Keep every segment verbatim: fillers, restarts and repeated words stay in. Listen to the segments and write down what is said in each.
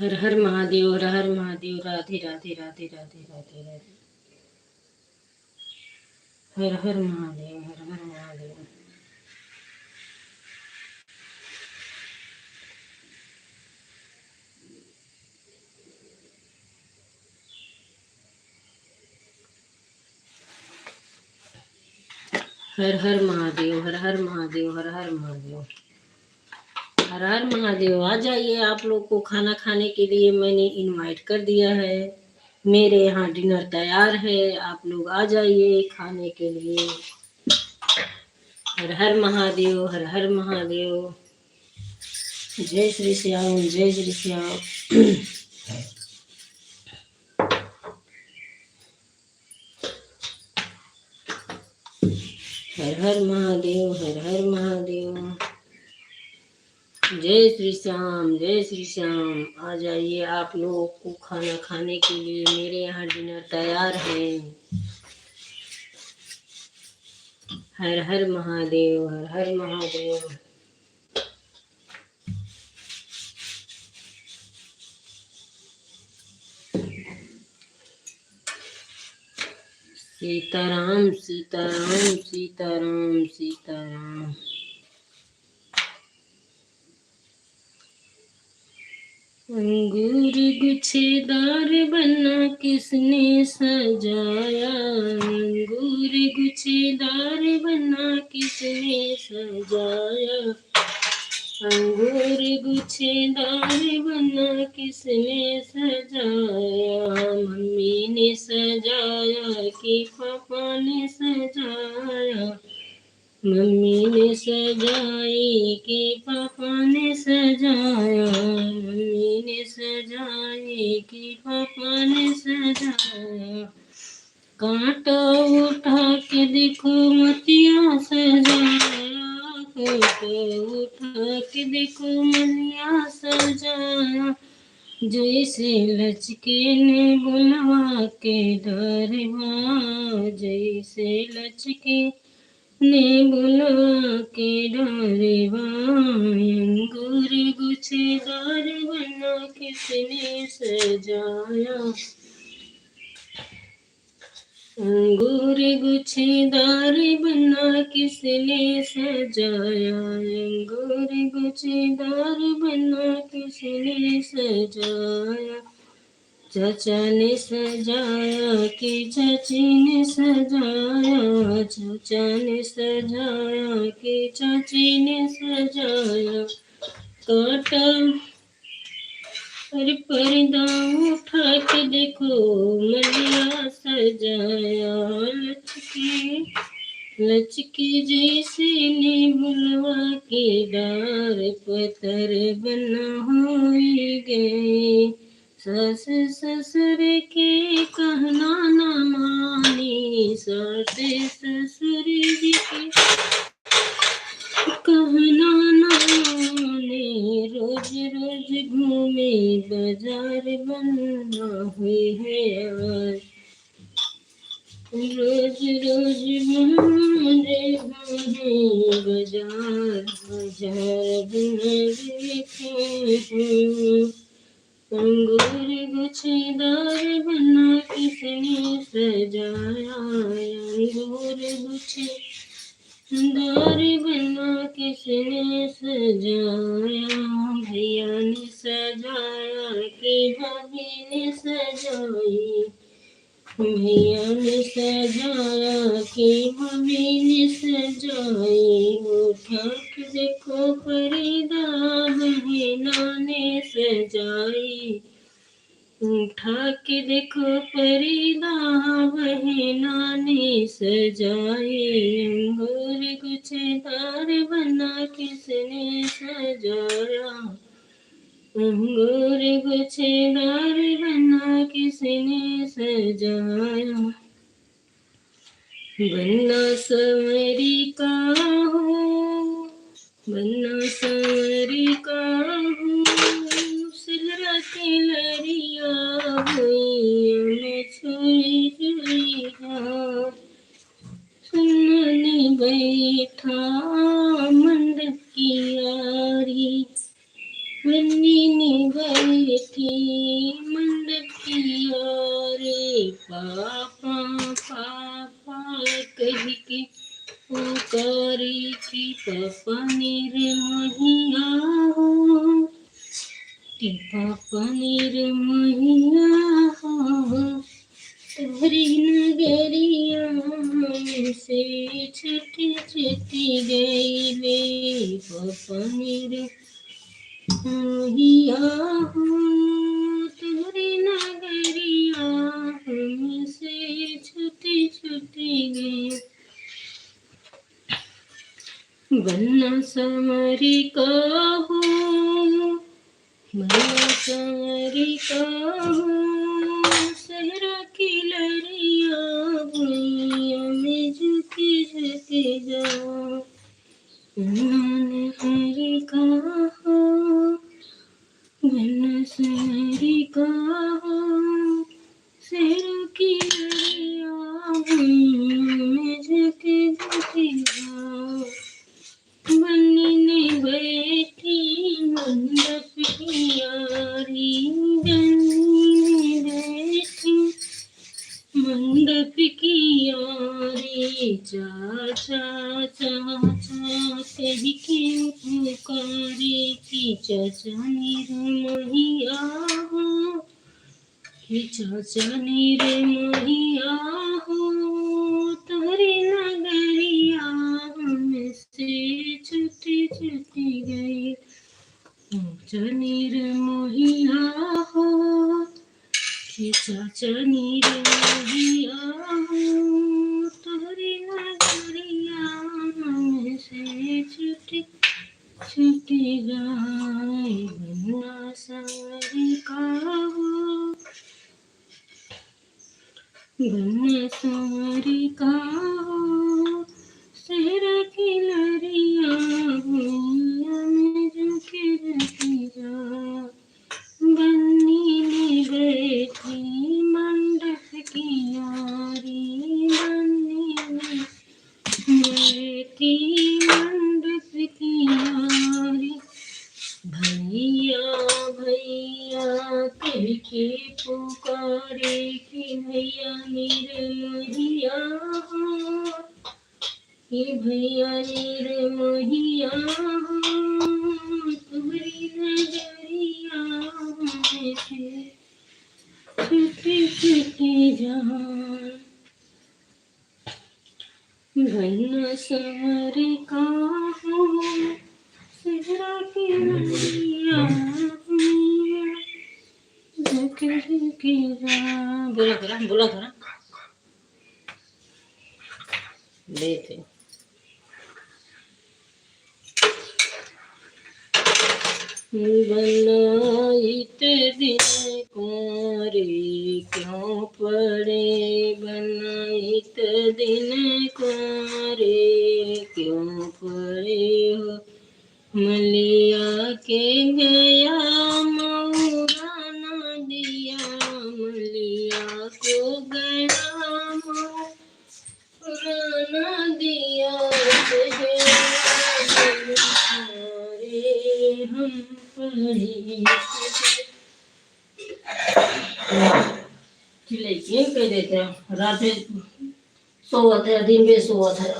हर हर महादेव, हर हर महादेव, राधे राधे, राधे राधे, राधे राधे। हर हर महादेव, हर हर महादेव। हर हर महादेव, हर हर महादेव, हर हर महादेव। हर हर महादेव। आ जाइए, आप लोग को खाना खाने के लिए मैंने invite कर दिया है। मेरे यहाँ dinner तैयार है, आप लोग आ जाइए खाने के लिए। हर हर महादेव, हर हर महादेव। जय श्री श्याम, जय श्री श्याम। हर हर महादेव, हर हर महादेव। जय श्री श्याम, जय श्री श्याम। आ जाइए, आप लोगों को खाना खाने के लिए मेरे यहाँ dinner तैयार है। हर हर महादेव, हर हर महादेव। सीताराम, सीताराम, सीताराम, सीताराम। अंगूर गुछेदार बना किसने सजाया, अंगूर गुछेदार बना किसने सजाया, अंगूर गुछेदार बना किसने सजाया, मम्मी ने सजाया कि पापा ने सजाया, मम्मी ने सजाई कि पापा ने सजाया, मम्मी ने सजाई कि पापा ने सजाया। कांटा उठा के देखो मलिया सजाया, कांटा उठा के देखो मलिया सजाया। जैसे लचके नेबुलवा के डरवा, जैसे लचके नेबुलवा के डरवा, अंगूर गुछेदार बना किसने सजाया। अंगूर गुछेदार बना किसने सजाया, अंगूर गुछेदार बना किसने सजाया। चाचा ने सजाया कि चाची ने सजाया, चाचा ने सजाया कि चाची ने सजाया। कांटा अरे पर्दा उठा के देखो मलिया सजाया, लचके, लचके जैसे नेबुलवा के डार, पतर बना होई गए। सास ससुर के कहना न माने, सास ससुर जी के कहना न माने, रोज रोज घूमे बाजार, बंद न होई है आज। रोज रोज घूमे, घूमे बाजार, बाजार बंद न होई है। अंगूर गुछेदार बना किसने सजाया, अंगूर गुछेदार बना किसने सजाया। भैया ने सजाया कि भाभी ने सजाई, भैया ने सजाया कि भाभी ने सजाई। उठा के देखो पर्दा बहिना ने सजाई, उठा के देखो पर्दा बहिना ने सजाई। अंगूर गुछेदार बना किसने सजाया, अंगूर गुछेदार बना किसने सजाया। बन्ना संवरी का हो, बन्ना संवरी का हो, सिलरा के लरिया भुइयाँ में छुई छुई हाथ। सुननी बैठा मंडप की यारी, बन्नी ने बैठी रे कि पपा निर्मोहिया हो, कि पपा निर्मोहिया हो, तोहरी नगरिया से छूटी छूटी गइले पपा निर्मोहिया हो, तोहरी नगरिया हमसे छूटी छूटी गइले। बन्ना संवरिया हो, बन्ना संवरिया हो, सहरा की लरिया भुइयाँ में झुकी झुकी जाओ। बन्ना संवरिया हो, बन्ना संवरिया हो, सहरा की लरिया भुइयाँ में झुकी झुकी जाओ। बन्नी ने बैठी मंडप की यारी, बन्नी ने बैठी मंडप की यारी, चाचा चाचा कहि के पुकारे कि चाचा निर्मोहिया हो, कि चाचा निर्मोहिया हो, तोहरी नगरिया हमसे छूटी छूटी गइले। चाचा निर्मोहिया हो, कि चाचा निर्मोहिया हो, तोहरी नगरिया हमसे छूटी छूटी जाए। बन्ना संवरिया हो, बन्ना संवरिया हो, सहरा की लरिया भुइयाँ में झुकी झुकी जाओ। बन्नी ने बैठी मंडप की यारी, बन्नी ने बैठी मंडप की यारी। भइया भइया कहि के पुकारे कि भइया निर्मोहिया हो, कि भइया निर्मोहिया हो, तोहरी नगरिया हमसे छूटी छूटी जाए। बन्ना संवरिया हो, सहरा की लरिया भुइयाँ झुकी झुकी जाओ। बोला करा, बोला करा। देखे। बनाइत दिन कुँवारे क्यों पड़े, बनाइत दिन कुँवारे क्यों पड़े हो। मलिया के गया मउरा ना दिया, मलिया को गया मउरा ना दिया, रे हम पढ़े। चिल्लाइए कह देते हैं, रात में सोवत है, दिन में सोवत है।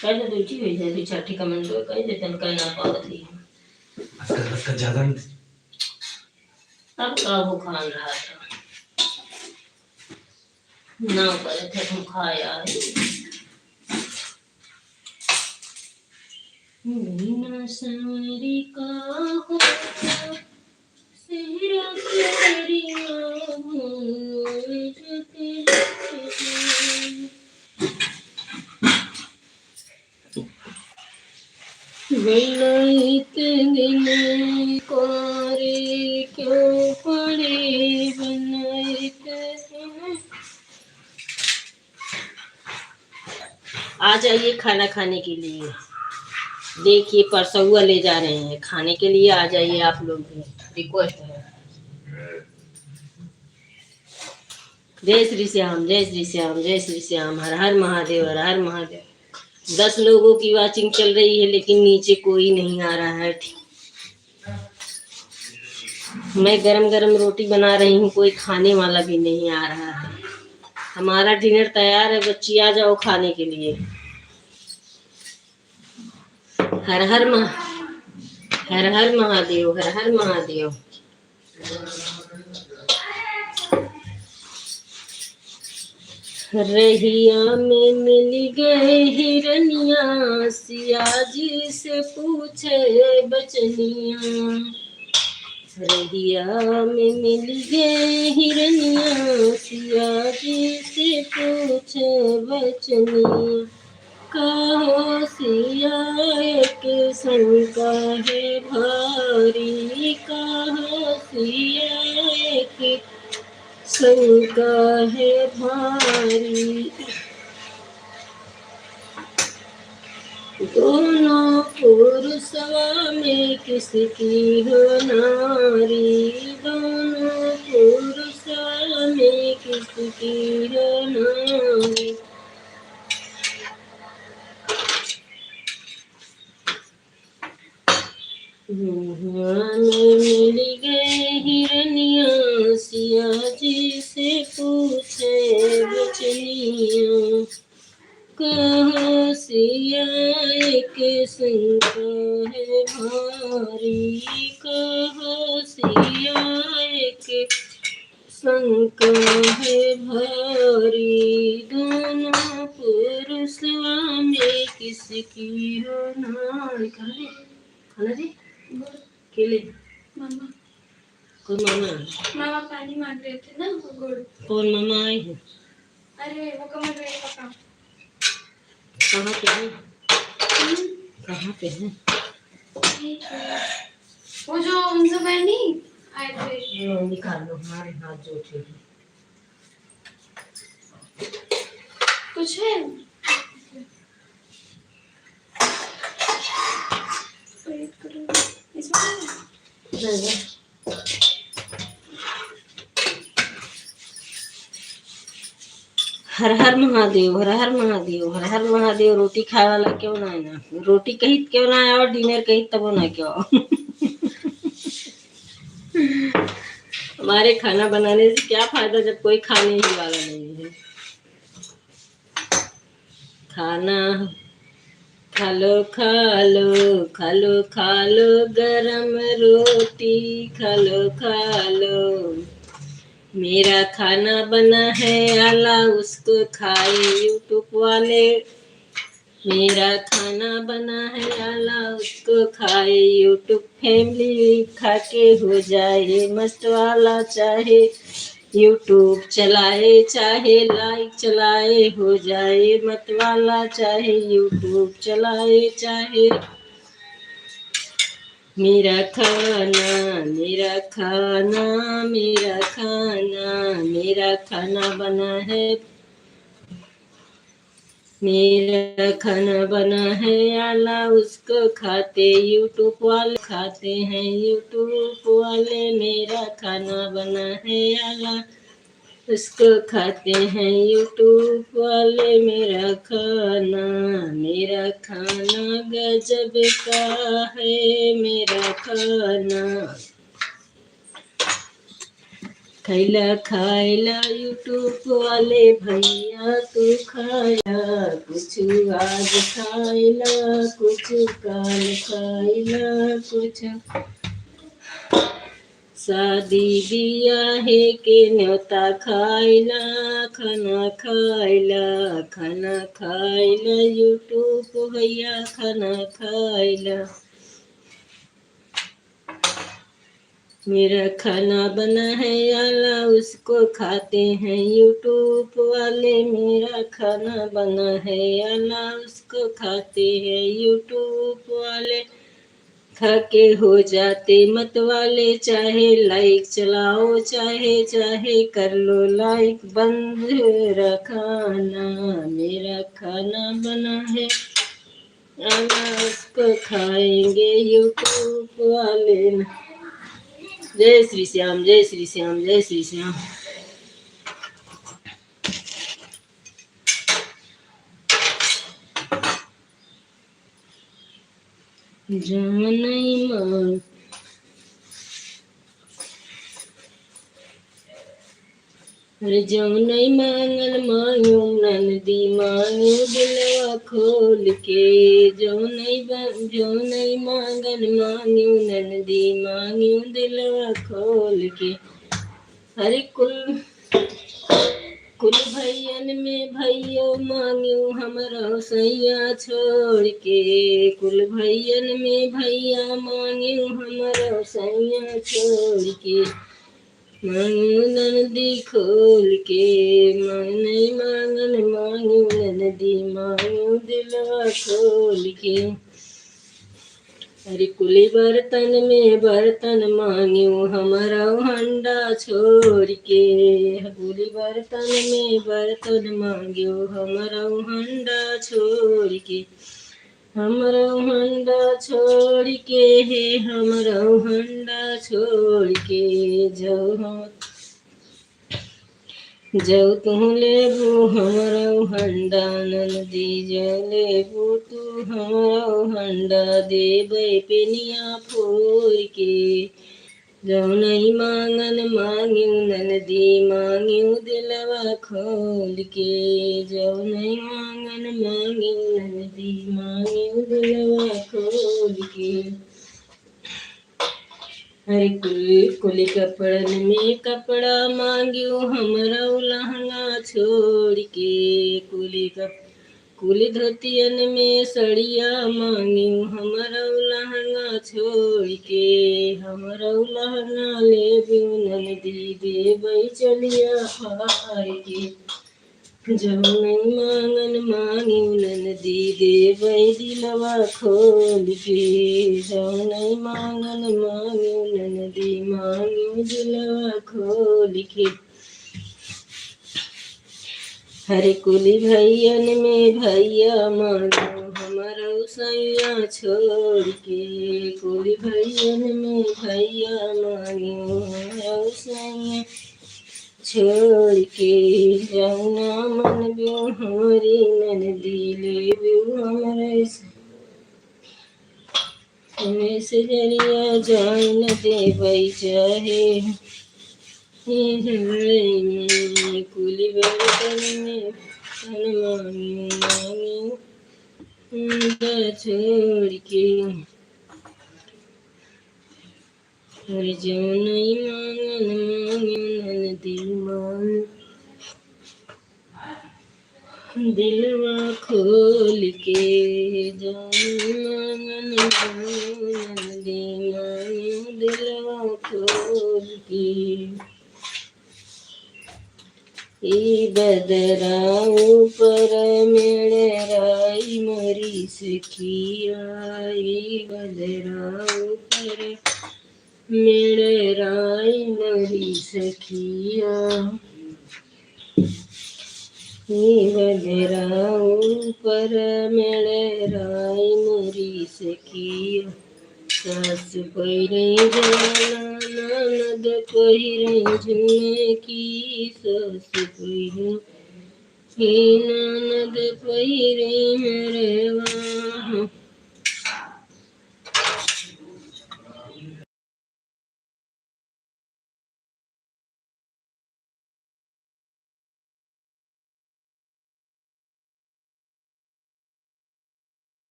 कह दे, दो चीज हो जाए, दो चार ठे comment तो कह दे, तन कह ना पावत ही। आजकल, आजकल ज्यादा नहीं। तब का वो खान रहा था। ना करे थे हम खाया है। बिना संवरी का हो, सेहरा के दरिया हो, झुक झुक जाए। बनाइत दिन कुँवारे क्यों पड़े, बनाइत दिन। आ जाइए खाना खाने के लिए। देखिए, परसौआ ले जा रहे हैं खाने के लिए, आ जाइए आप लोग भी, request है। जय श्री श्याम, जय श्री श्याम, जय श्री श्याम, हर हर महादेव, हर हर महादेव। दस लोगों की watching चल रही है, लेकिन नीचे कोई नहीं आ रहा है। मैं गरम गरम रोटी बना रही हूँ, कोई खाने वाला भी नहीं आ रहा है। हमारा डिनर तैयार है, बच्ची आ जाओ खाने के लिए। हर हर महा-, हर हर महादेव, हर हर महादेव। रहिया में मिल गए हिरनिया, सिया जी से पूछे बचनिया। रहिया में मिल गए हिरनिया, सिया जी से पूछे बचनिया। कहो सिया एक शंका है भारी, कहो सिया एक शंका है भारी। दोनों पुरुषवा में किसकी हो नारी, दोनों पुरुषवा में किसकी हो नारी। हुआ में मिल गए हिरनिया, सिया जी से पूछे बचनिया। कहो सिया एक शंका है भारी, कहो सिया एक शंका है भारी, दोनों पुरुषवा में किसकी हो नारी। खाना दे? खाना दे? गुड़। केले? मामा। कौन मामा? मामा पानी मांग रहे थे ना, वो गुड़। कौन मामा आए हैं? अरे, वो कमल भाई का काम। कहाँ पे है? हम्म? कहाँ पे है? ठीक है। वो जो हम सब है नहीं, आए थे। लो, निकाल लो, हमारे हाथ जो उठे हैं। कुछ है? इसमें है? नहीं, नहीं। हर हर महादेव, हर हर महादेव, हर हर महादेव। रोटी खाए वाला क्यों ना आए ना? रोटी कहित क्यों ना आए और डिनर कहित तबो ना क्यों? हमारे खाना बनाने से क्या फायदा जब कोई खाने ही वाला नहीं है? खाना खा लो, खा लो, खा लो, खा लो गरम रोटी, खा लो, खा लो। मेरा खाना बना है आला, उसको खाए YouTube वाले। मेरा खाना बना है आला, उसको खाए YouTube family, खा के हो जाए मस्त वाला, चाहे YouTube चलाए, चाहे like चलाए, हो जाए मत वाला, चाहे YouTube चलाए, चाहे। मेरा खाना, मेरा खाना, मेरा खाना, मेरा खाना बना है। मेरा खाना बना है आला, उसको खाते YouTube वाले, खाते हैं YouTube वाले। मेरा खाना बना है आला, उसको खाते हैं YouTube वाले। मेरा खाना, मेरा खाना गजब का है, मेरा खाना। खैला खाइला YouTube वाले भैया, तू खाइला कुछ आज, खाइला कुछ काल, खाइला कुछ। शादी बियाहे के न्योता खाइला, खाना खाइला, खाना खाइला YouTube भैया, खाना खाइला। मेरा खाना बना है आला, उसको खाते हैं YouTube वाले। मेरा खाना बना है आला, उसको खाते हैं YouTube वाले। खा के हो जाते मत वाले, चाहे like चलाओ, चाहे, चाहे कर लो like। बंद रखाना, मेरा खाना बना है आला, उसको खाएंगे YouTube वाले ना। जय श्री श्याम, जय श्री श्याम, जय श्री श्याम। जानई माँ। अरे जौनई मांगन मांग्यो ननदी, मांग्यो दिलवा खोल के। जौनई बा-, जौनई मांगन मांग्यो ननदी, मांग्यो दिलवा खोल के। अरे कुल, कुल भैयन में भैयो मांग्यो हमरो सैया छोड़ के। कुल भैयन में भैया मांग्यो हमरो सैया छोड़ के। मांग्यो ननदी खोल के, मांगन मांगन मांग्यो ननदी, मांग्यो दिलवा खोल के। अरे कुली बर्तन में बर्तन मांग्यो हमरो हंडा छोड़ के। कुली बर्तन में बर्तन मांग्यो हमरो हंडा छोड़ के। हमरो हंडा छोड़ के हे, हमरो हंडा छोड़ के। जौ हम, जौ तू लेबू हमरो हंडा ननदी, जौ लेबू तू हमरो हंडा, देबै पेनिया फोर के। जौनई मांगन मांग्यो ननदी, मांग्यो दिलवा खोल के। जौनई मांगन मांग्यो ननदी, मांग्यो दिलवा खोल के। अरे कुल, कुल कपड़न में कपड़ा मांग्यो हमरो लहंगा छोड़ के। कुल कप-, कुल धोतियन में सड़िया मांग्यो हमरो लहंगा छोड़ के। हमरो लहंगा लेबू ननदी, देबै चलिया फार के। जौनई मांगन मांग्यो ननदी, देबै दिलवा खोल के। जौनई मांगन मांग्यो ननदी, मांग्यो दिलवा खोल के। अरे कुली भैयन में भैया मांग्यो हमरो सैया छोड़ के। कुली भैयन में भैया मांग्यो हमरो सैया छोड़ के। जौना मनब्यो हमरी ननदी, लेब्यो हमरे से, हमें से जरिया जान देबै चाहे। हे झगड़े में कुली बर्तन में तन मांग्यो, मांग्यो हंडा छोड़ के। अरे जौनई मांगन मांग्यो ननदी, मांग्यो दिलवा खोल के। जौनई मांगन मांग्यो ननदी, मांग्यो दिलवा खोल के। ई बदरा ऊपर मेड़राई मोरी सखिया, ई बदरा ऊपर मेड़राई मोरी सखिया। ई बदरा ऊपर मेड़राई मोरी सखिया। सास पहिरे जाला, ननद पहिरे झुमकी, सास पहिरे, हे ननद पहिरे हरवा।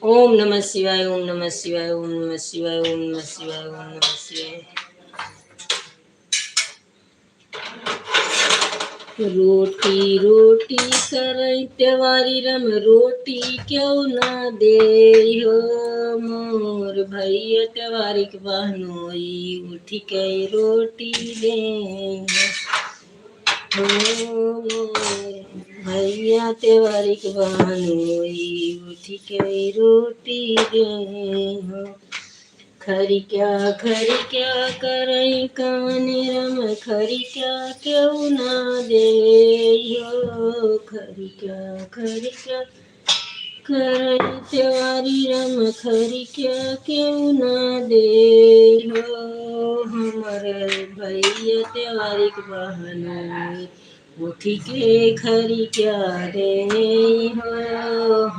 ओम नमः शिवाय, ओम नमः शिवाय, ओम नमः शिवाय, ओम नमः शिवाय, ओम नमः शिवाय। रोटी रोटी करई तेवारी रम, रोटी क्यों ना देई हो मोर भैया तेवारी के बहनोई, उठी के रोटी देई हो। हो मोर भैया तेवारी के बहनोई, उठी के रोटी देई हो। खरिक्या खरिक्या करई कवन रम, खरिक्या क्यों ना देई हो। खरिक्या खरिक्या करई तेवारी रम, खरिक्या क्यों ना देई हो। हमर भैया तेवारी के बहनोई, उठी के खरिक्या देई हो।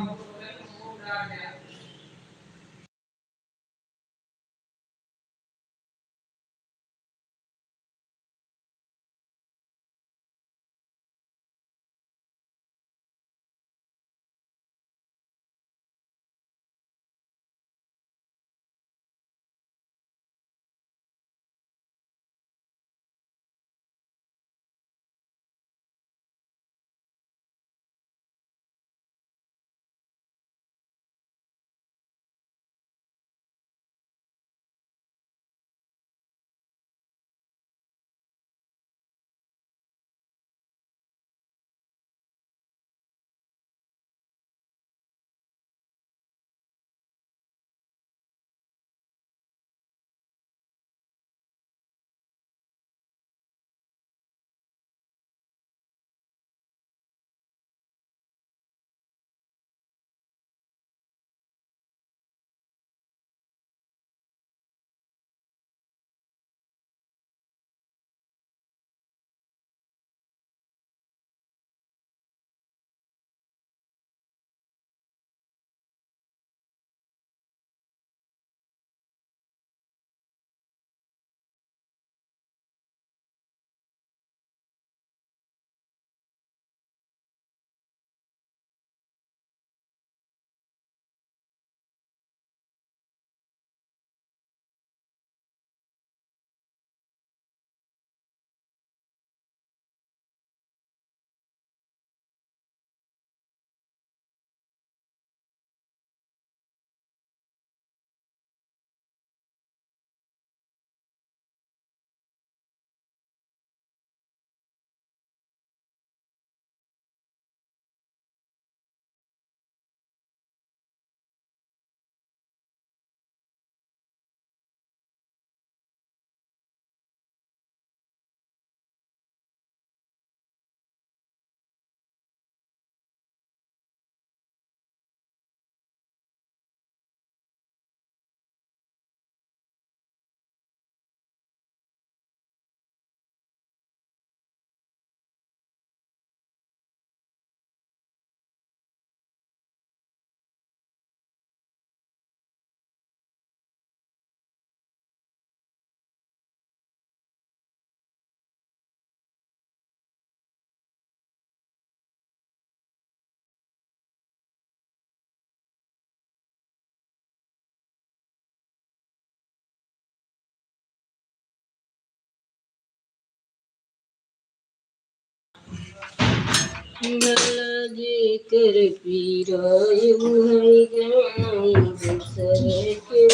भला जेकर पीरा यू है जान, दूसर के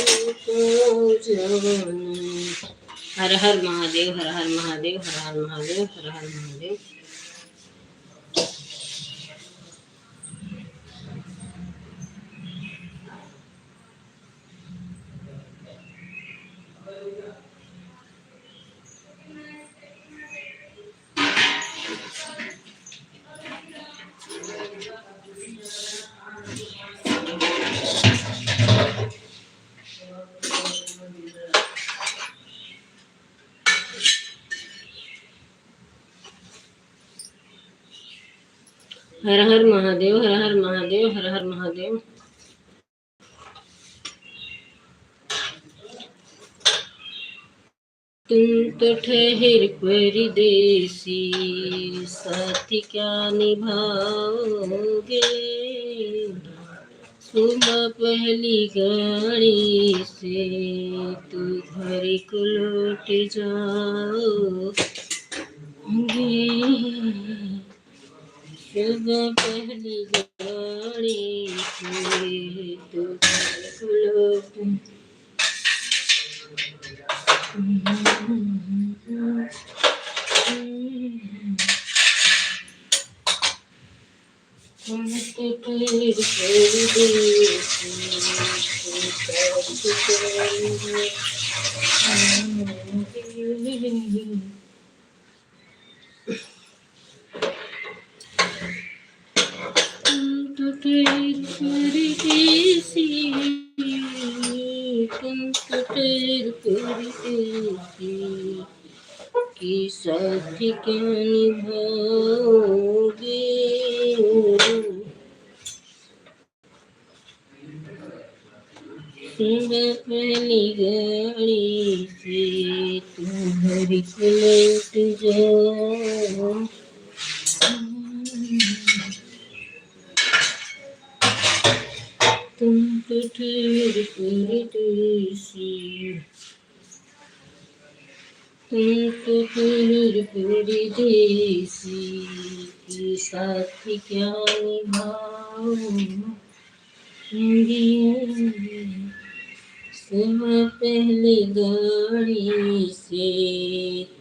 का जान। हर हर महादेव, हर हर महादेव, हर हर महादेव, हर हर महादेव। हर हर महादेव, हर हर महादेव, हर हर महादेव। तुम तो ठहर परदेसी, साथ क्या निभाओगे? सुबह पहली गाड़ी से तू घर को लौट जाओगे। सुबह पहली गाड़ी से तू घर को लौट तुम तो ठहर परदेसी, तुम तो ठहर परदेसी, कि साथ क्या निभाओगे? सुबह पहली गाड़ी से तू घर को लौट जाओ। तुम तो ठहर परदेसी, तुम तो ठहर परदेसी, कि साथ क्या निभाओगे? सुबह पहली गाड़ी से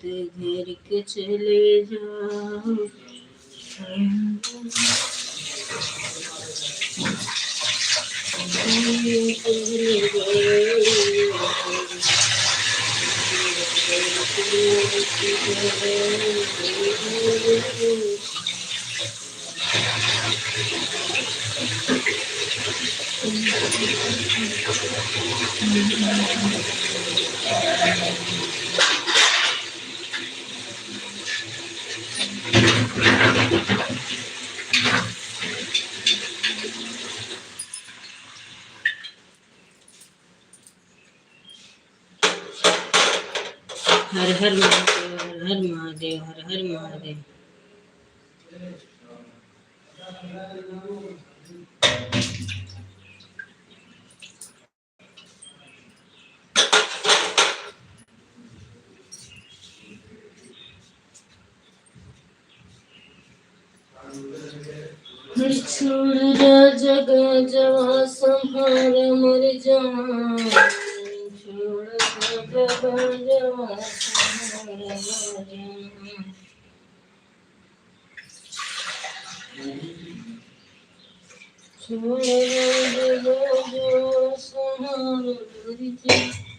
तू घर को चले जाओ। हर हर महादेव, हर हर महादेव, हर हर महादेव। छोड़ राजा गांजवा संभार मोर जान, छोड़ राजा गांजवा संभार मोर जान। छोड़ राजा गांजवा संभार मोर जान।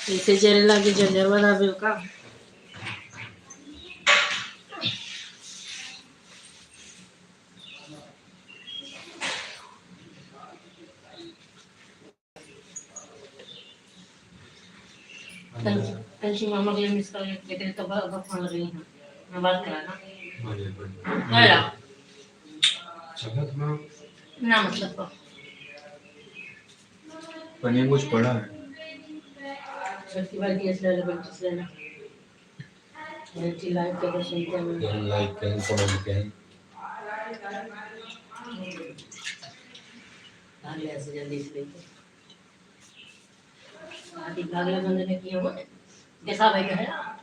ऐसे जरे लागे, जंजर वाला भी का। कल, कल की मामा के लिए miss call देते तो ब-, ब-, फोन लग रही है। मैं बात करा ना। बढ़िया, बढ़िया। क्या यार? संगत में ना मतलब को। पनीर कुछ पड़ा है। छोटकी बाल्टी ऐसे ले ले, बल्टी से लेना। बल्टी like करो, सुनते हैं। बहन like करें, comment करें। भाग ले ऐसे जल्दी से लेके। अभी भागला बंद नहीं किया हुआ। देखा भाई का है ना?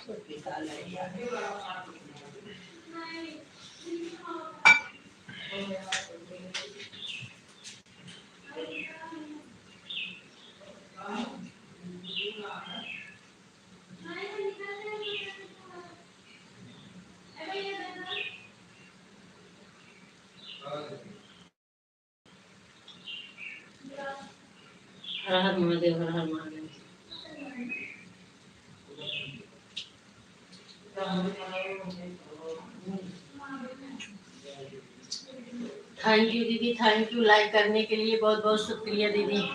निकाल ले यार। हर हर महादेव, हर हर महादेव। Thank you दीदी, thank you like करने के लिए, बहुत बहुत शुक्रिया दीदी।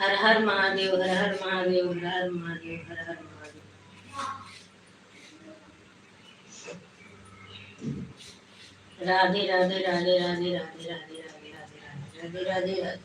हर हर महादेव, हर हर महादेव, हर हर महादेव, हर हर महादेव। राधे, राधे, राधे।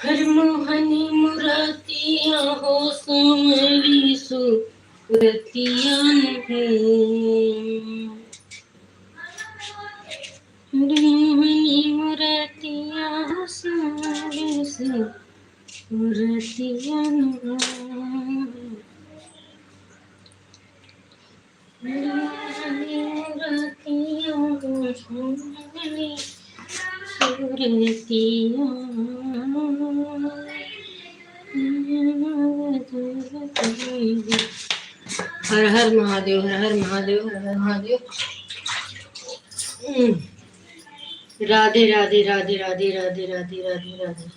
हर मोहनी मुरतिया हो सांवली सूरतिया हो। हर मोहनी मुरतिया हो सांवली सूरतिया हो। हर हर महादेव, हर हर महादेव, हर हर महादेव। हम्म। राधे, राधे, राधे। राधे, राधे, राधे, राधे, राधे।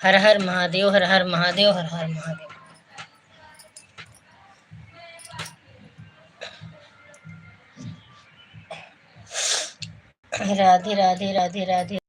हर हर महादेव, हर हर महादेव, हर हर महादेव। राधे, राधे, राधे, राधे।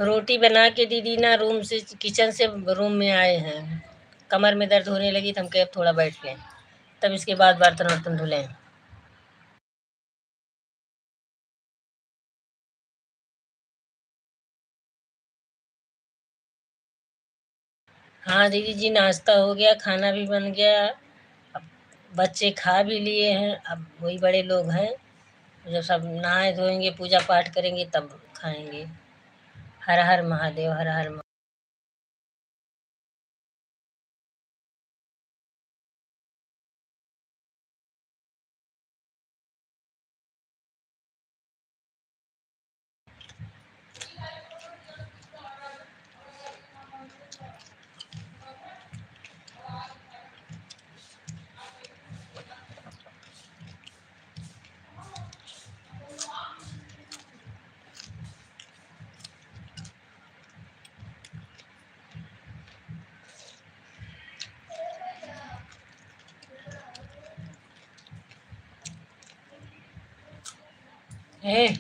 रोटी बना के दीदी ना रूम से, किचन से रूम में आए हैं, कमर में दर्द होने लगी तो हम कहे अब थोड़ा बैठ लें, तब इसके बाद बर्तन वर्तन धुलें। हाँ दीदी जी, नाश्ता हो गया, खाना भी बन गया, अब बच्चे खा भी लिए हैं। अब वही बड़े लोग हैं, जब सब नहाए धोएंगे, पूजा पाठ करेंगे, तब खाएंगे। हर हर महादेव, हर हर महा- ए।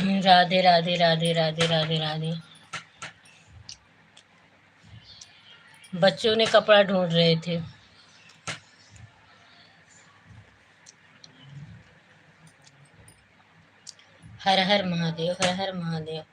राधे, राधे, राधे, राधे, राधे, राधे। बच्चों ने कपड़ा ढूंढ रहे थे। हर हर महादेव, हर हर महादेव।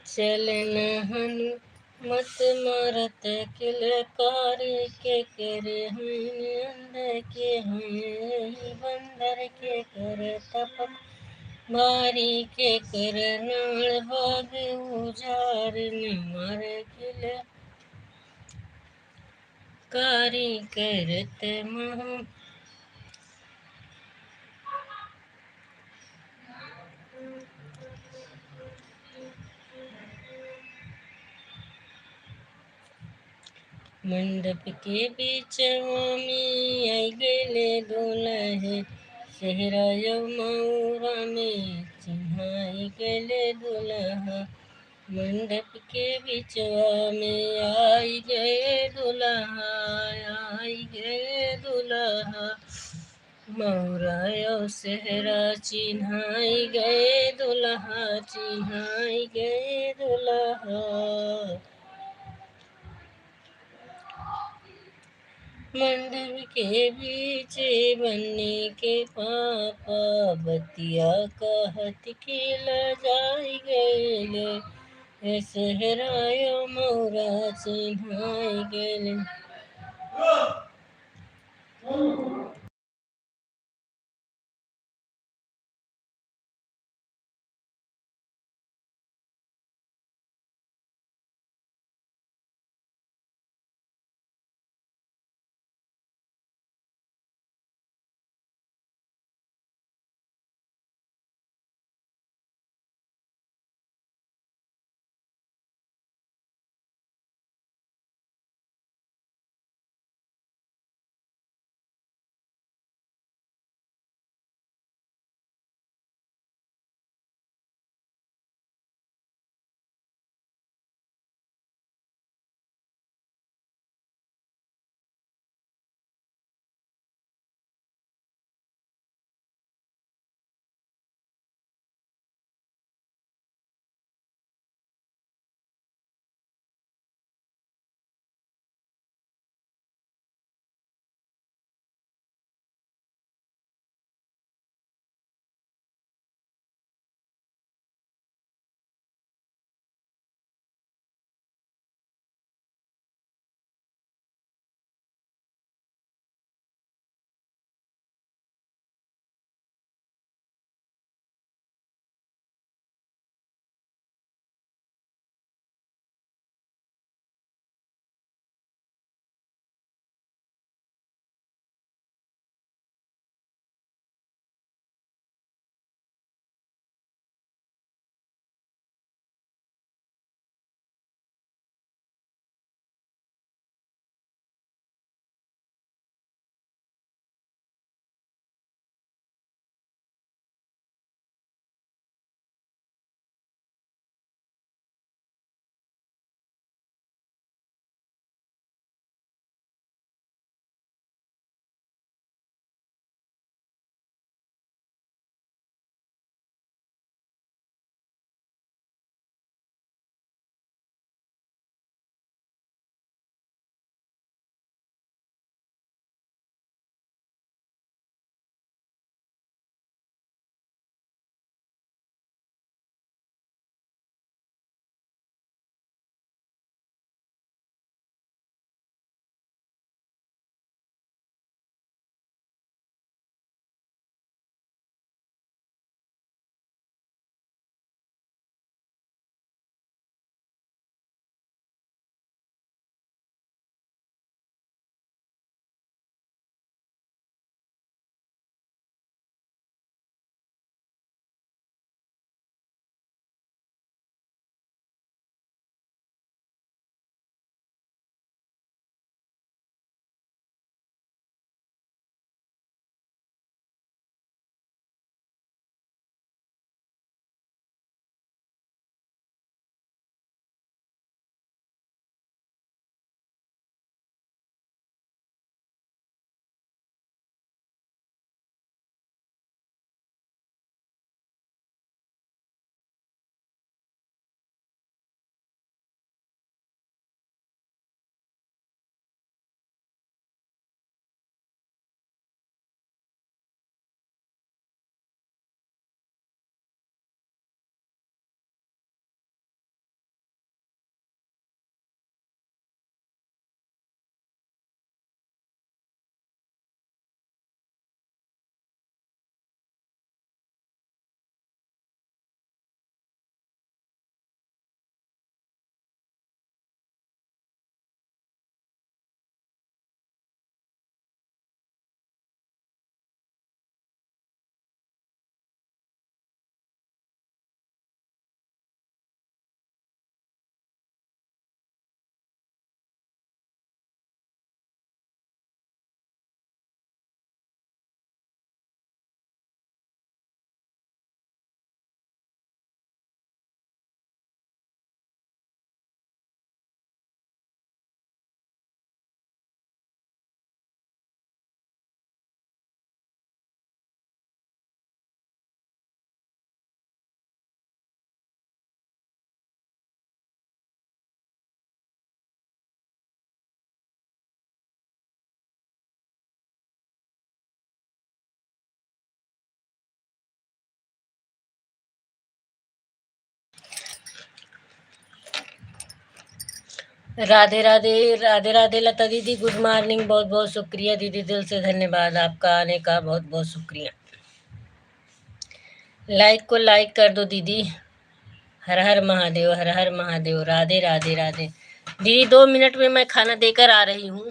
चलन हनुमत मारत किलकारी के करे हैं अंध के हैं बंदर के कर तप मारी के कर नाल बाग उजारन मार किल कारी करत महा मंडप के बीचवा में आई गइले दुलहे, सेहरा यौ मउरा में चिन्हाई गइले दुलहा। मंडप के बिचवा में आई गए दुलहा, आई गए दुलहा। मउरा यौ सेहरा चिन्हाई गए दुलहा, चिन्हाई गए दुलहा। मंडप के बीचे बन्नी के पापा, बतिया कहत के लजाई गइले। ए सहरायो मौरा चिन्हाई गइले। राधे राधे, राधे राधे लता दीदी, good morning। बहुत बहुत शुक्रिया दीदी, दिल से धन्यवाद आपका आने का, बहुत बहुत शुक्रिया। Like को like कर दो दीदी। हर हर महादेव, हर हर महादेव। राधे राधे राधे। दीदी, दो मिनट में मैं खाना देकर आ रही हूँ।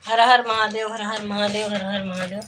हर हर महादेव, हर हर महादेव, हर हर महादेव।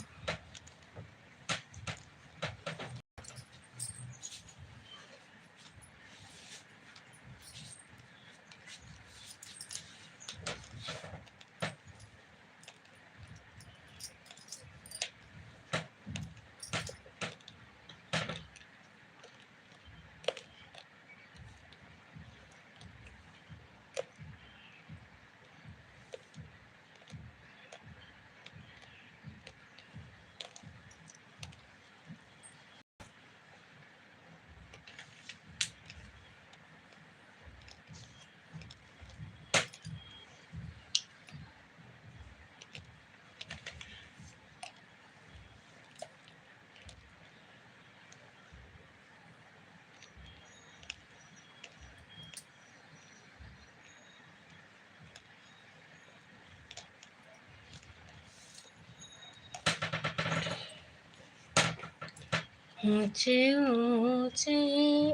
ऊँचे ऊँचे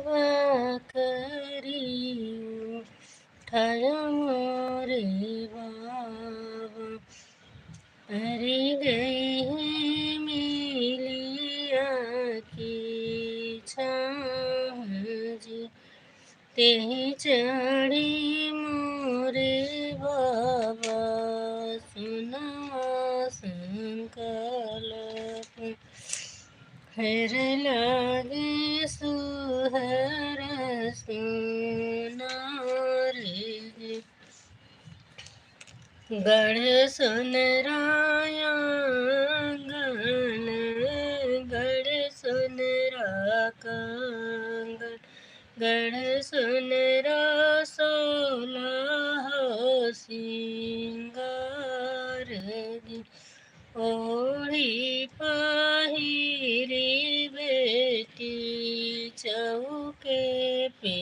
बा करियो ठाया मोरे बाबा, अरे गई है मिलिया की छाँह जी। तेहि चढ़ी मोरे बाबा सोनवा संकल्प, फेर लागे सुहर सोनार जी। गढ़ सोनरा आंगन, गढ़ सोनरा कंगन, गढ़ सोनरा सोलह सिंगार जी। ओढ़ी पहिरी बेटी चौके पे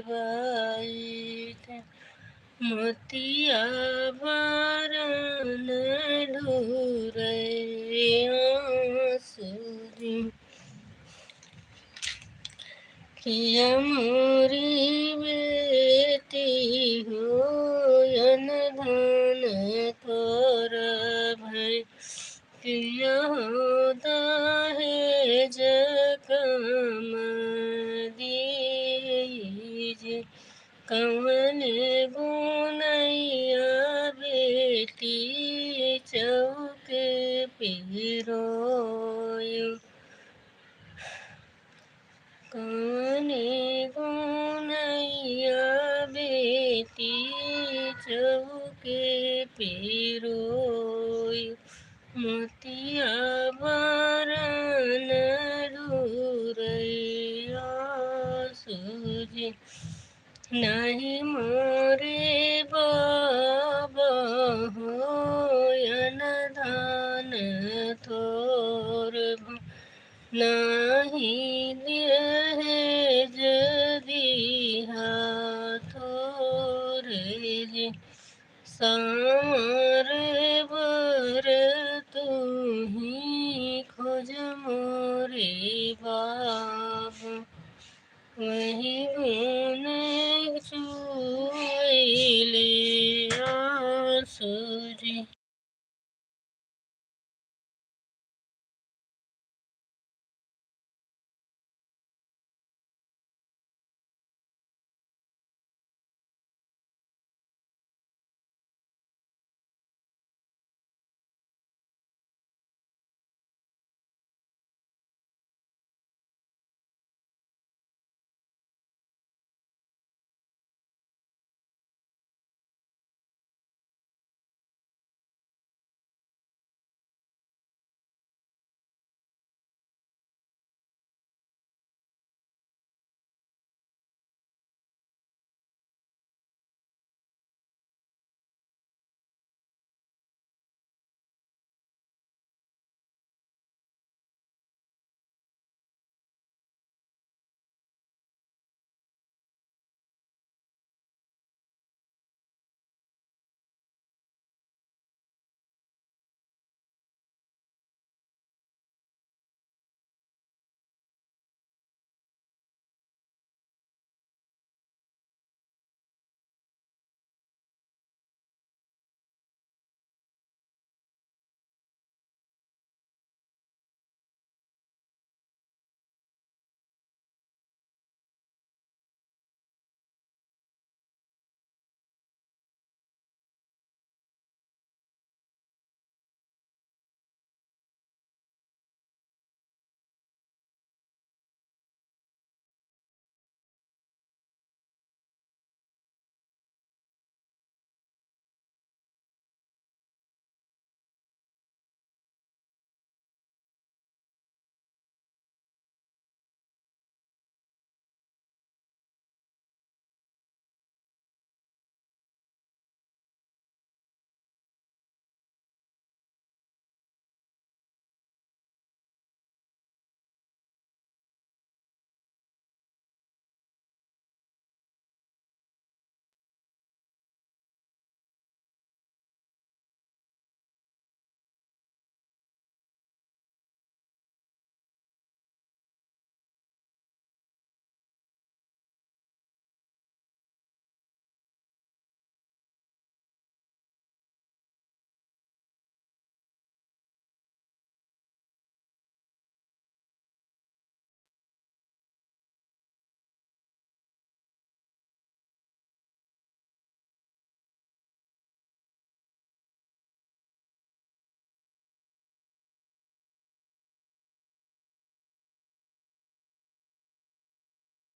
बैठ, मोतिया बरन ढूरै आँसू जी। किया मोरी बेटी हो अनधन तोर भई, किया हो दहेज कम दीजे। कवन गुनैया बेटी चौके पे रोयो, कवन गुनैया बेटी चौके पे रोयो। मोतिया बरन ढूरै आँसू जी। नाही मोरे बाबा हो अनधन तोर भा, नाही दहेज दिहा तोर जी। साँवर बर तू ही खोज मोरे बाबा, वही गुन चुइले आँसू जी।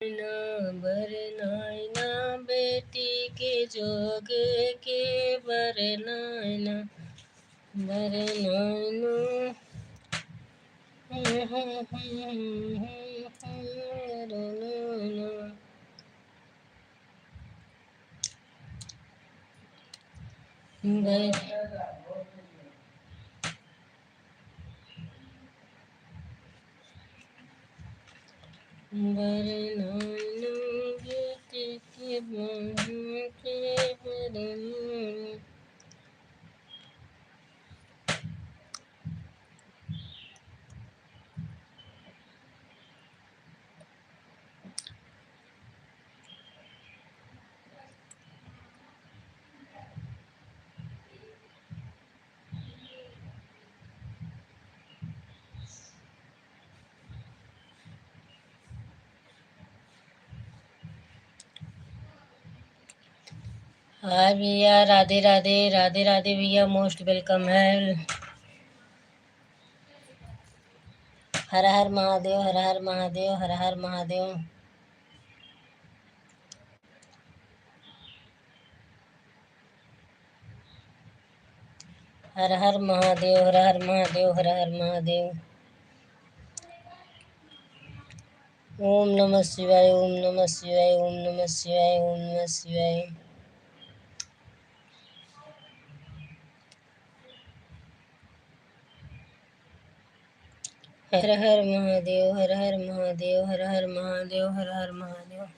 ना बर नायना, बेटी के जोग के बर नायना, बर नायना। बर-, बरनाना बेटी के बहन के बरनाना। हाय भैया, राधे राधे, राधे राधे भैया, most welcome है। हर हर महादेव, हर हर महादेव, हर हर महादेव। हर हर महादेव, हर हर महादेव, हर हर महादेव। ओम नमः शिवाय, ओम नमः शिवाय, ओम नमः शिवाय, ओम नमः शिवाय। हर हर महादेव, हर हर महादेव, हर हर महादेव, हर हर महादेव।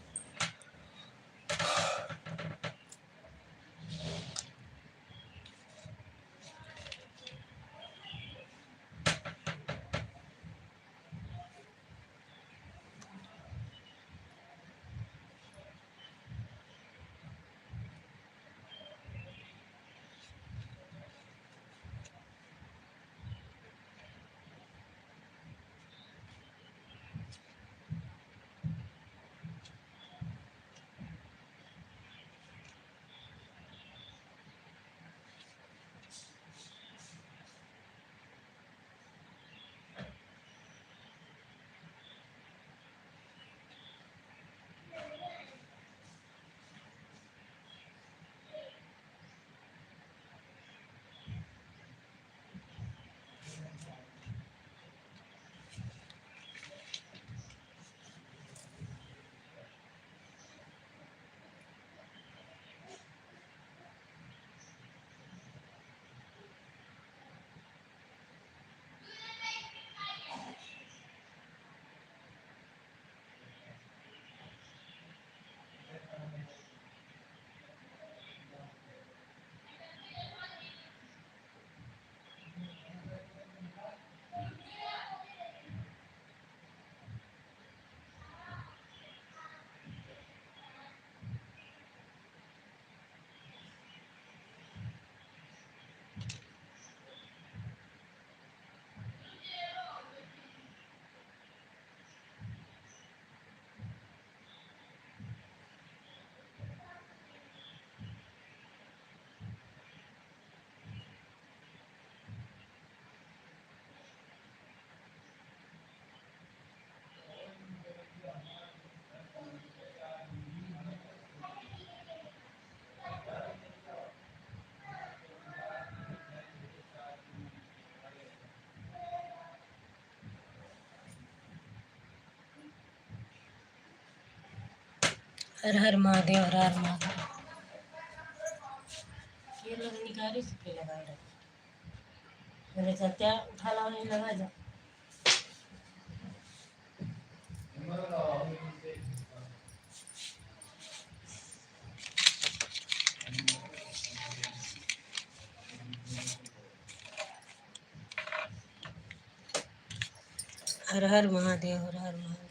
हर हर महादेव, हर हर महादेव। ये लोग निकारी से के लगा रहे। मेरे सत्या उठा लाओ, नहीं लगा जा। हर हर महादेव, हर हर महादेव।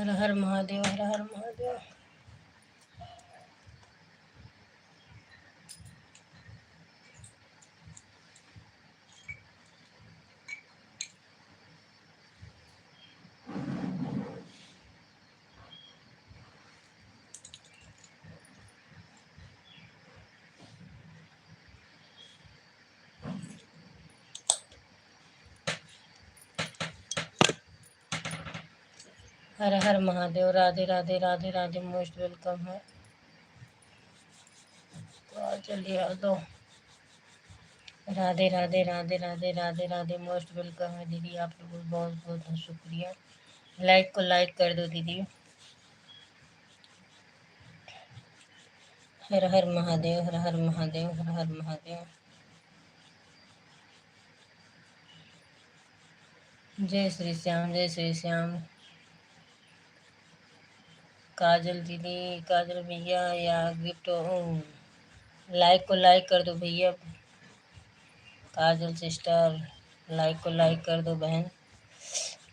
हर हर महादेव, हर हर महादेव। हर हर महादेव, राधे राधे, राधे राधे, most welcome है। तो आ चलिए, आ दो। राधे राधे, राधे राधे, राधे राधे, most welcome है दीदी, आप लोगों को बहुत बहुत शुक्रिया। Like को like कर दो दीदी। हर हर महादेव, हर हर महादेव, हर हर महादेव। जय श्री श्याम, जय श्री श्याम। काजल दीदी, काजल भैया या gift, ओ, like को like कर दो भैया। काजल sister, like को like कर दो बहन।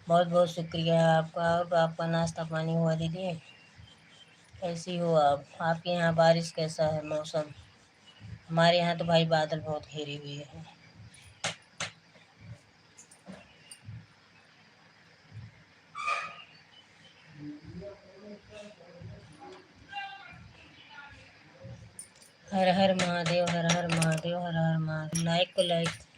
बहुत बहुत शुक्रिया आपका। और आपका नाश्ता पानी हुआ दीदी? कैसी हो आप? आपके यहाँ बारिश कैसा है, मौसम? हमारे यहाँ तो भाई बादल बहुत घेरे हुए हैं। हर हर महादेव, हर हर महादेव, हर हर महादेव। Like को like।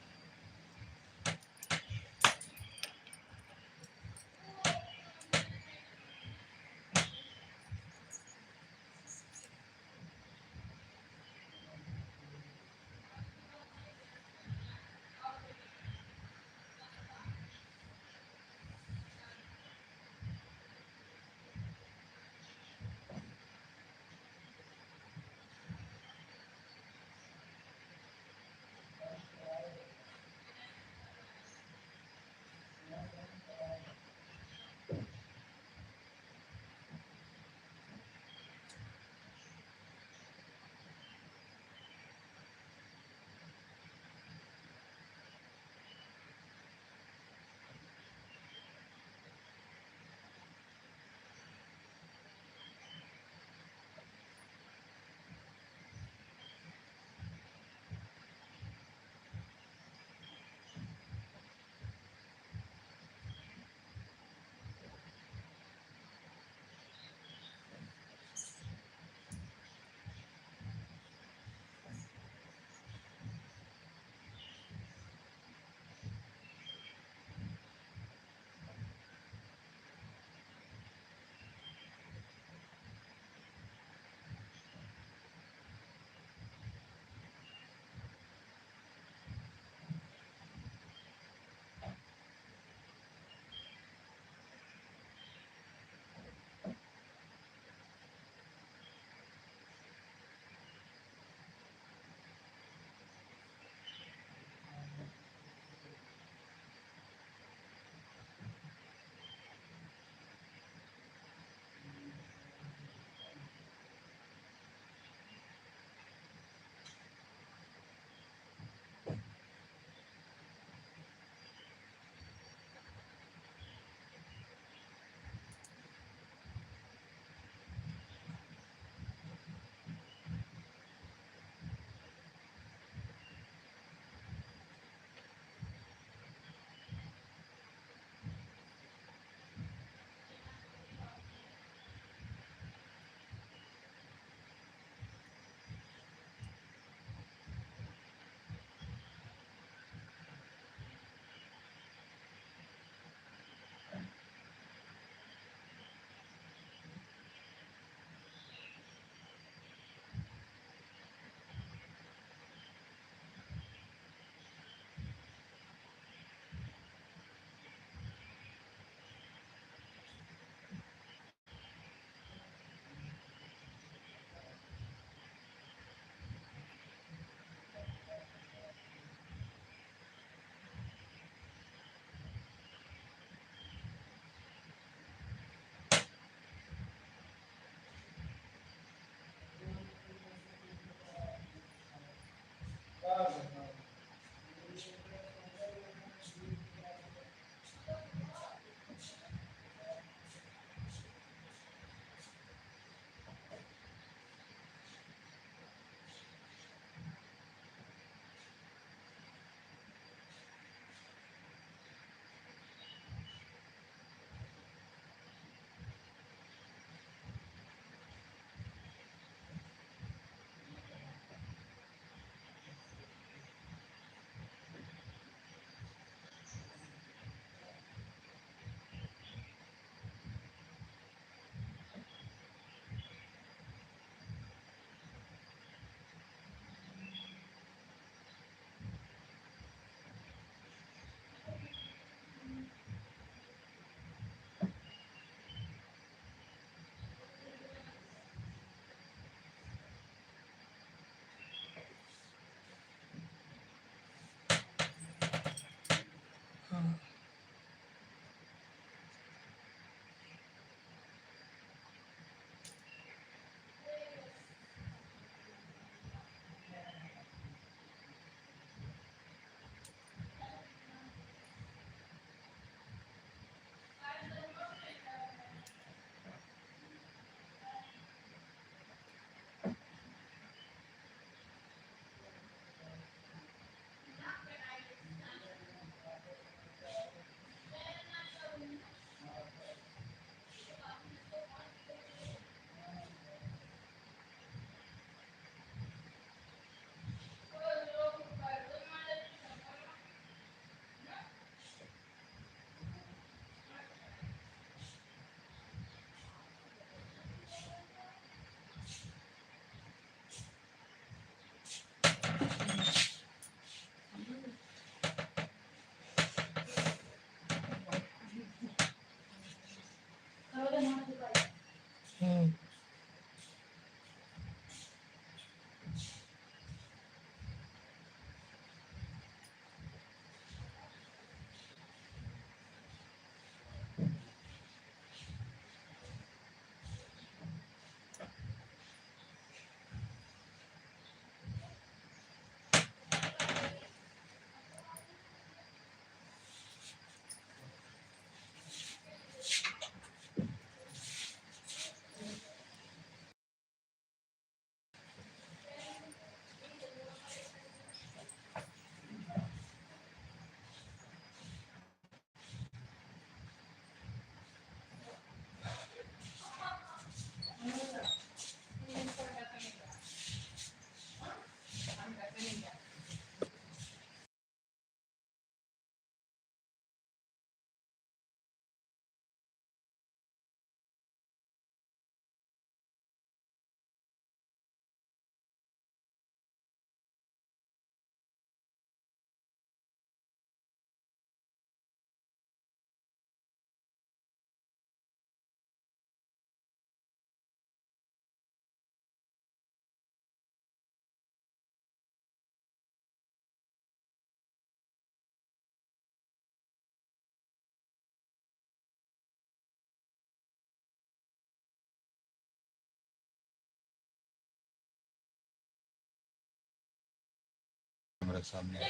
सामने।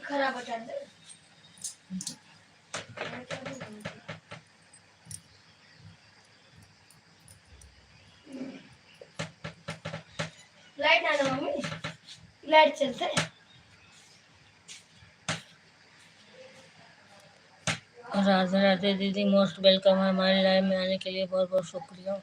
खराब बटन है। लाइट ना दे मम्मी, लाइट चलते। राधे राधे दीदी, most welcome है हमारे live में आने के लिए, बहुत बहुत शुक्रिया।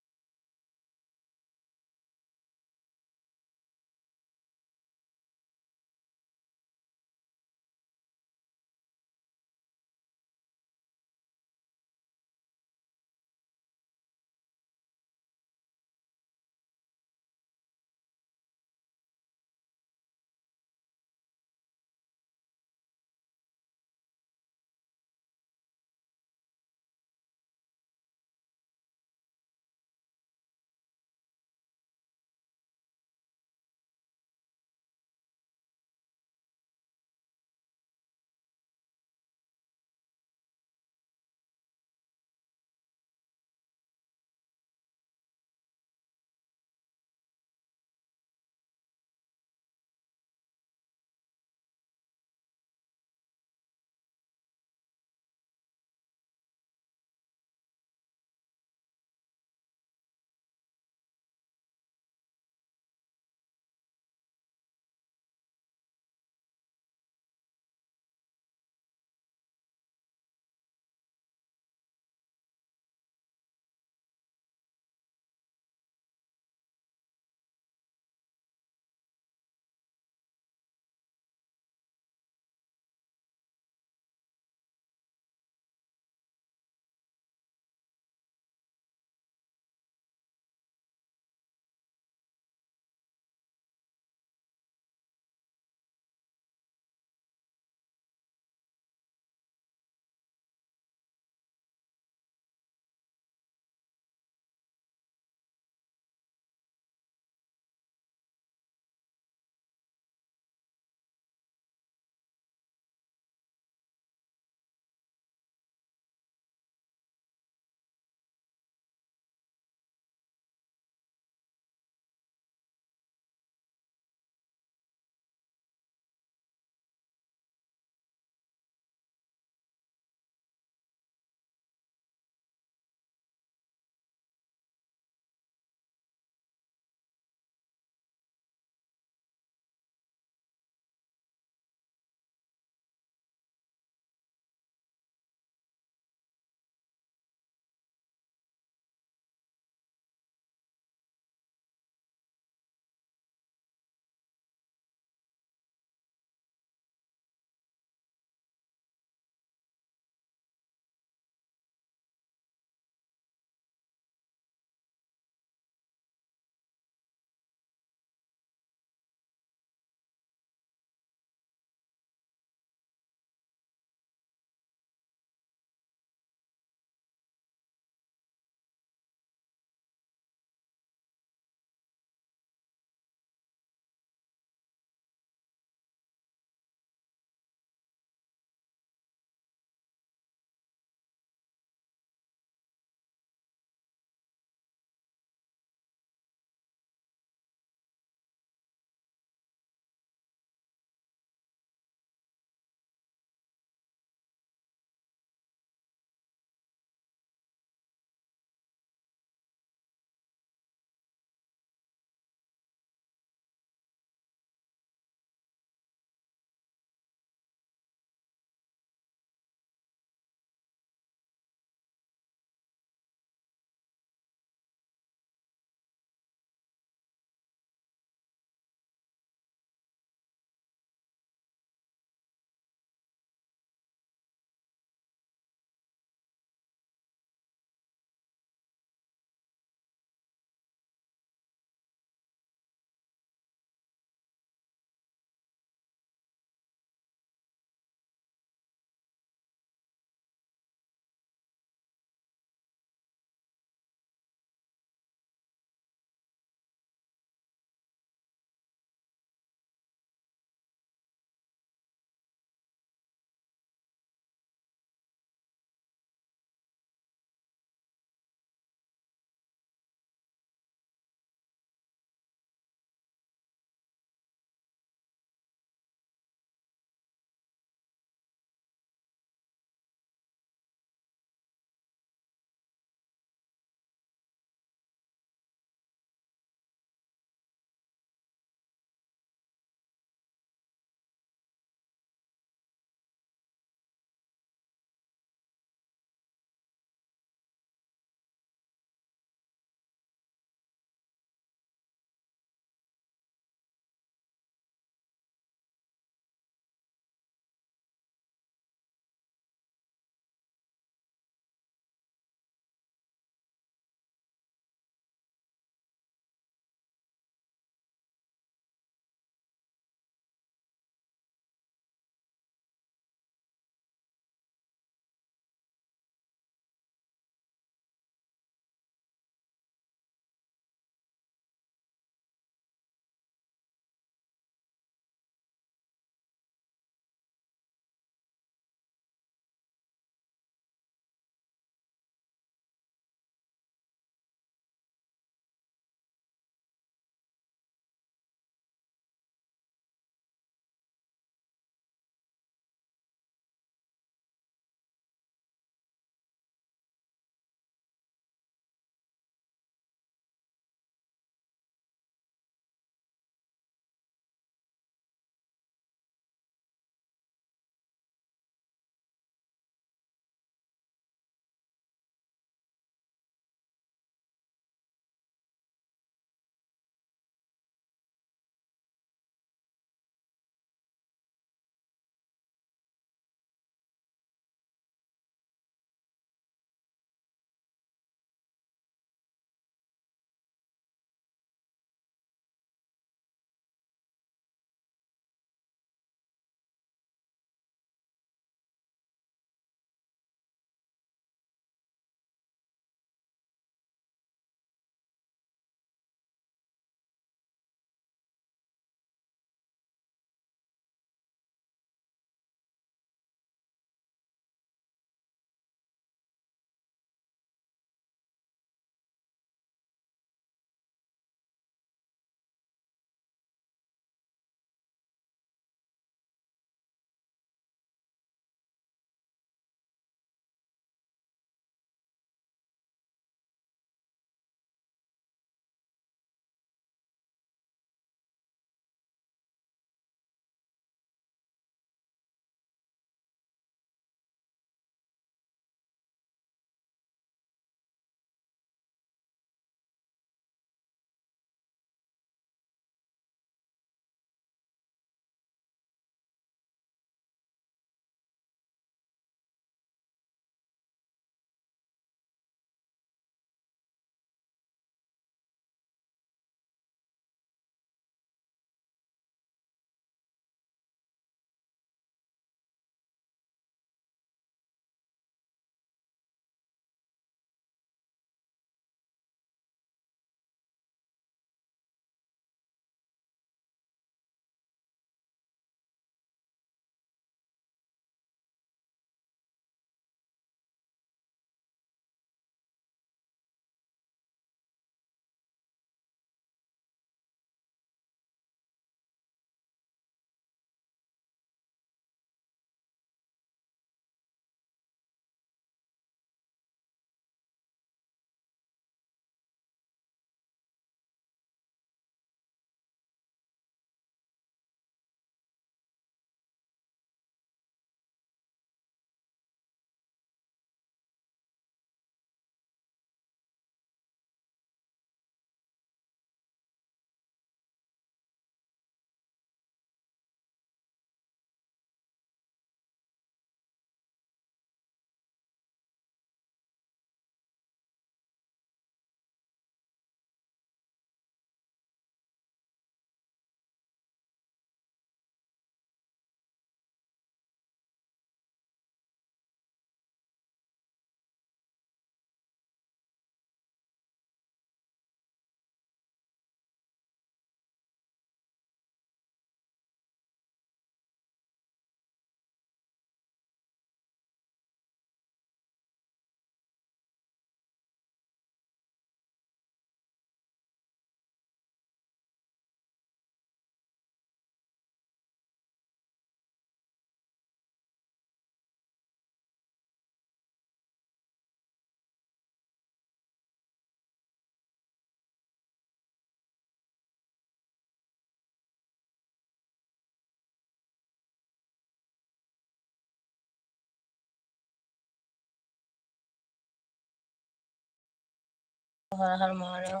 हर हर महादेव।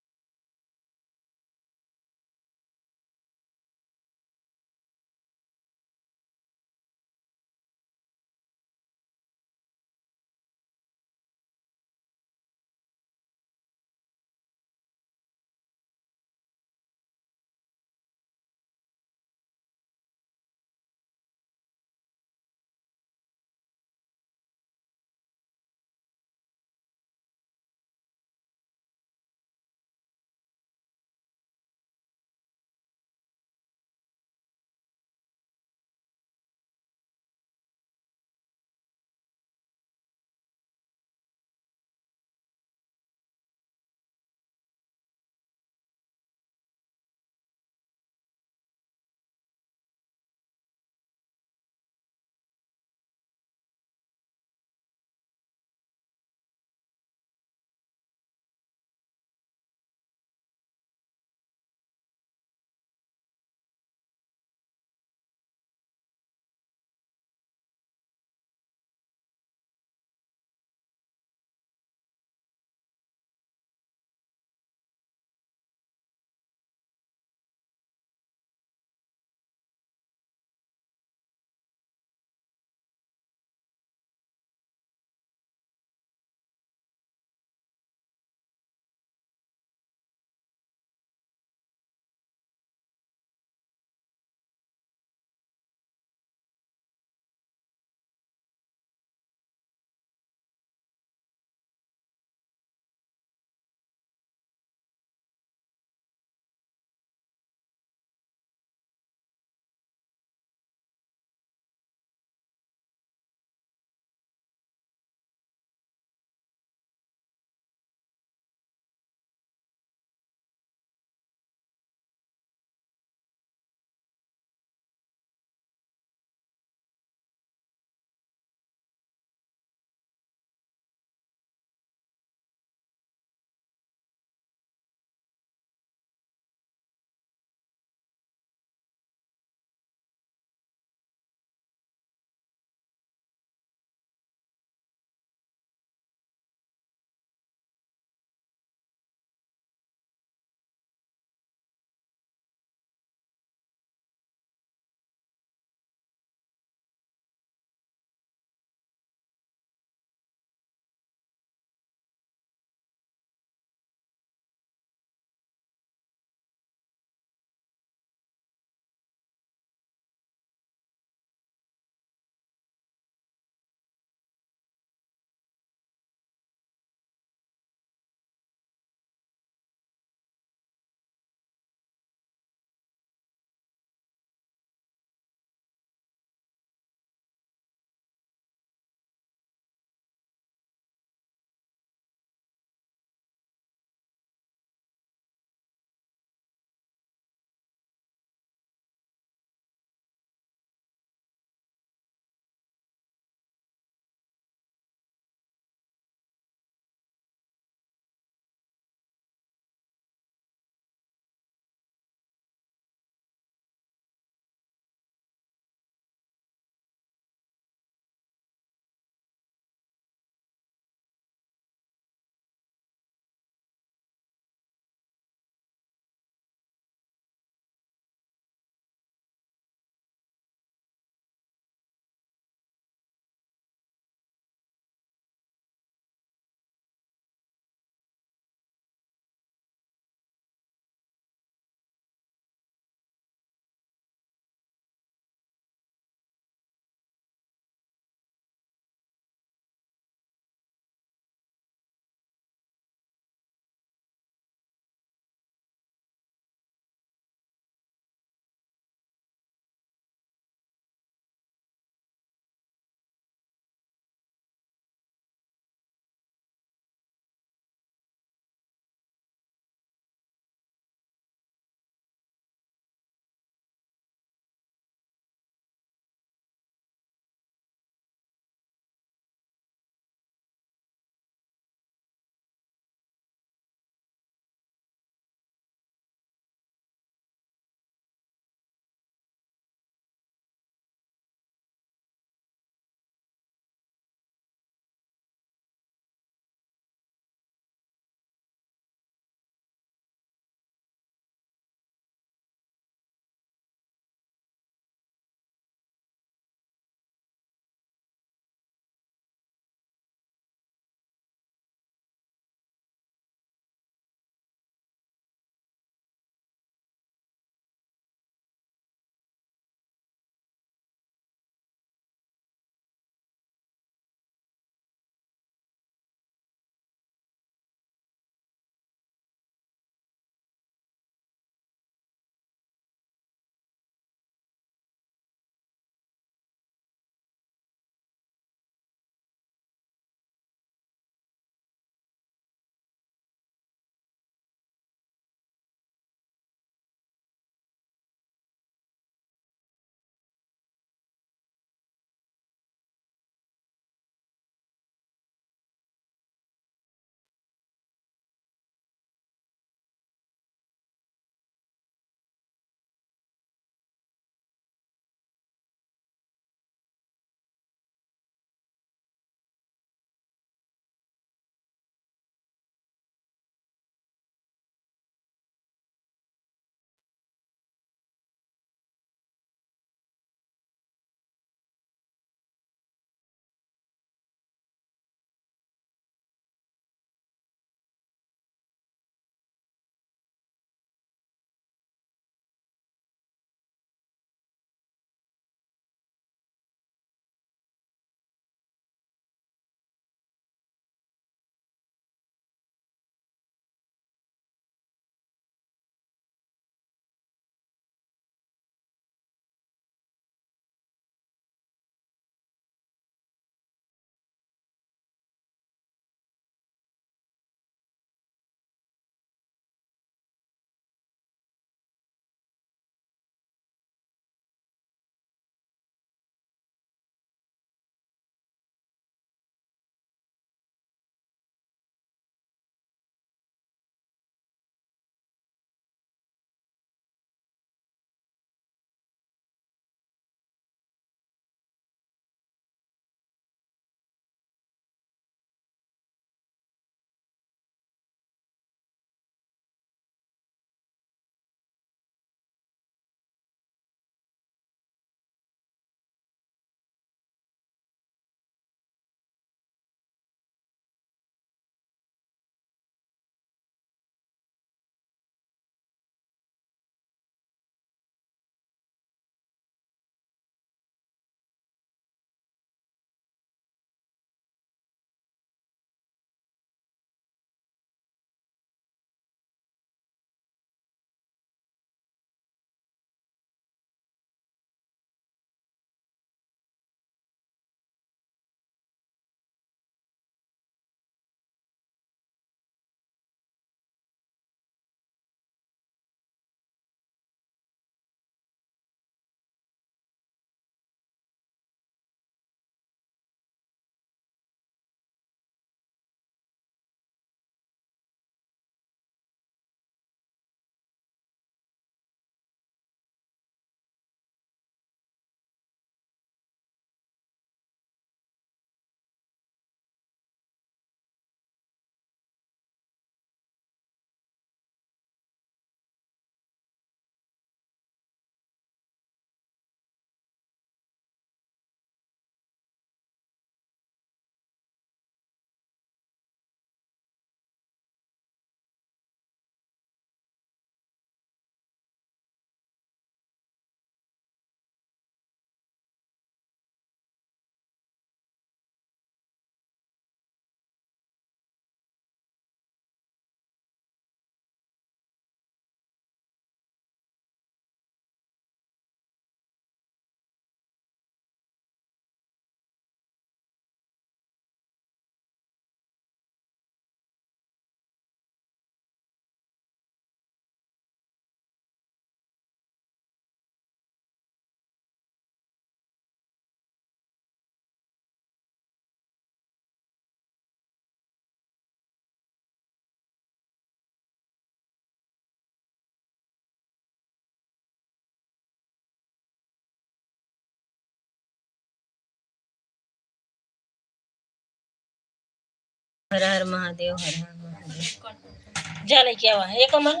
हर हर महादेव, हर हर महादेव। जा लेके आवा, हे कमल,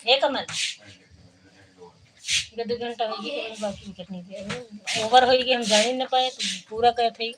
हे कमल। ये दो घंटा हो गया, बाकी विकेट नहीं दिया। ओवर हो गया, हम जाने न पाए, तो पूरा कहते ही।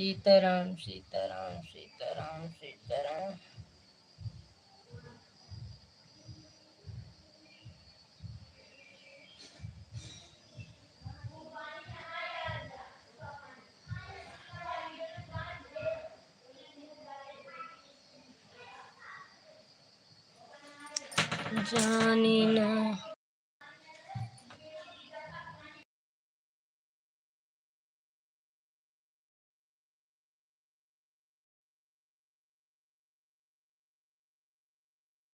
सीताराम, सीताराम, सीताराम, सीताराम। जानी ना।